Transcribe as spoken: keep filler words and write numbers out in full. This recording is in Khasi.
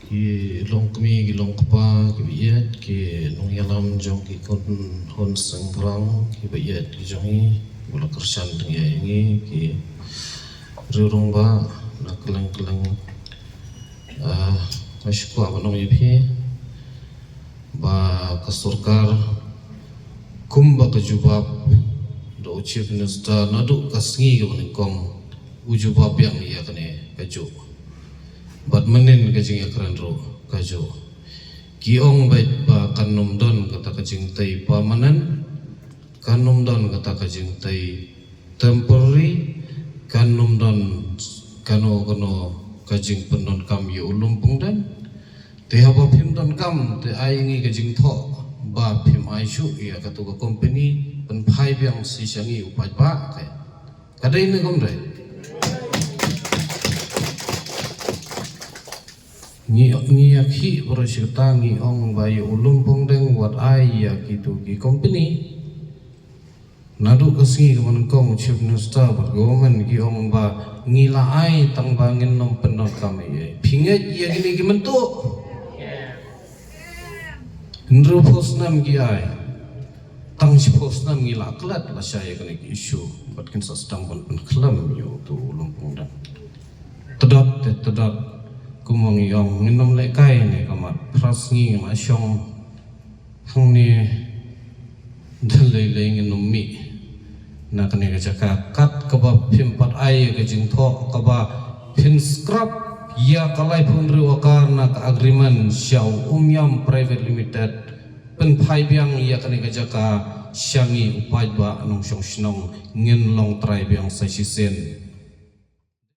Ki longkmie, ki longkpa, ki baieit, ki nongïalam jong ki khun hun seng brang, ki baieit ki jong ngi, ba la kyrshan dang ïa ngi, ki riew rangbah na kylleng kylleng. Ah, nga sngewkwah ban ong ïa phi ba ka sorkar kumba ka jubab da u Chief Minister naduh ka sngi kaba nyngkong, u jubab biang ïa kane kajuh. Bad mynnin ka jingïakren ruh kajuh. Ki ong beit ba kan ym don kata ka jingtei permanent, kan ym don kata ka jingtei temporary, kan ym don kano kano ka jingpyndonkam ïa u lum pungdeng. Te haba phim donkam, te ai ngi ka jingthoh ba phim ai shuh ïa katu ka company pynphai biang shisha ngi u paidbah. Ka dei ne kam dei? Ngi, ngi ïa ki baroh shi katta ngi ong ba ïa u lum pungdeng wat ai ïa kitu ki company. Naduh ka sngi kaba nyngkong Chief Minister bad government ki ong ba ngi la ai tang ba ngin nym pyndonkam ei ei. Phi ngeit ïa kine ki mynta? Hynriew phew snem ki ai. Tang shiphew snem ngi la klet lashai ïa kane ki issue bad kin sa sdang ban pynkhlem ïa utu u lum pungdeng. Tdot te tdot, kumba ngi ong ngin nym lehkai ne ka mat. Phra sngi ngi la shong hangne, da lei lei ngin nym mih na kane ka jaka. Kat kaba phim pat ai ka jingthoh kaba phin scrap ïa ka laiphew hynriew acre na ka agreement sha u Umïam Private Limited, pynphai biang ïa kane ka jaka sha ngi u paidbah nongshong shnong, ngin long trai biang sa shisien.